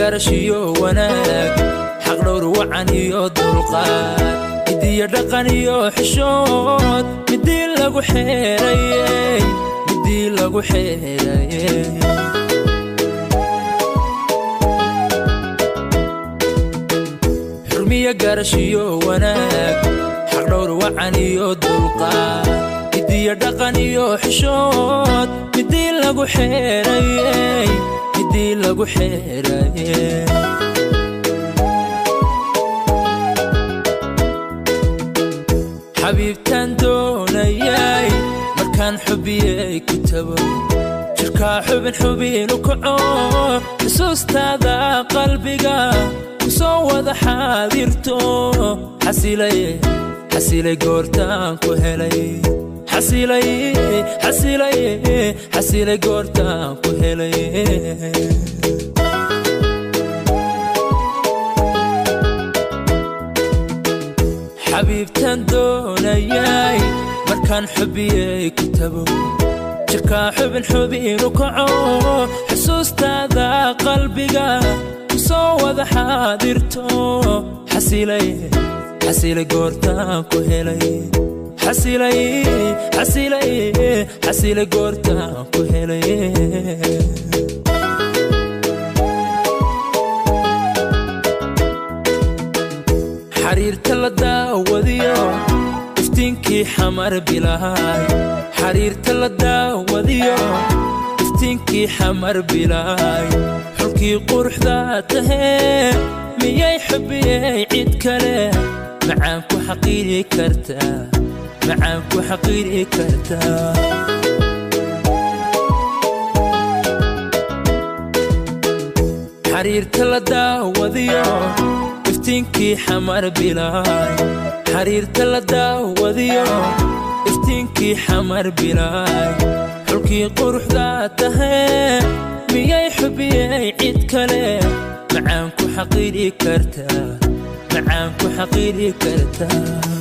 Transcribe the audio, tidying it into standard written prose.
Garashiyo wanaag, xaqdhowr wacan iyo dulqaad, midiyo dhaqan iyo xishood, midii lagu xeerayey, midii lagu xeerayey. Xurmiyo garashiyo wanaag, xaqdhowr wacan iyo dulqaad, midiyo dhaqan iyo xishood, midii lagu xeerayey, midii lagu xeerayey. Xabiibtaan doonayay markaan xubiyey ku tago, jirkaa xubin xubinu kaco, xusuustaada qalbiga ku soo wada xaadirto. Xasilay, xasilay goortaan ku helay, xasilay, xasilay, xasilay goortaan ku helay. Xabiibtaan doonayay markaan xubiyey ku tago, jirkaa xubin xubinu kaco, xusuustaada qalbiga ku soo wada xaadirto. Xasilay, xasilay goortaan ku helay, xasilay, xasilay, xasilay goortaan ku helay. Xariirta la daawadiyo iftiinkii xamar bilaay, xariirta la daawadiyo iftiinkii xamar bilaay, xulkii quruxda tahee, miyay xubiyey cid kale macaan ku xaqiiri kartaa, macaan ku xaqiiri kartaa? Xariirta la daawadiyo iftiinkii xamar bilaay, xariirta la daawadiyo iftiinkii xamar bilaay, xulkii quruxda tahee, miyay xubiyey cid kale macaan ku xaqiiri kartaa, macaan ku xaqiiri kartaa?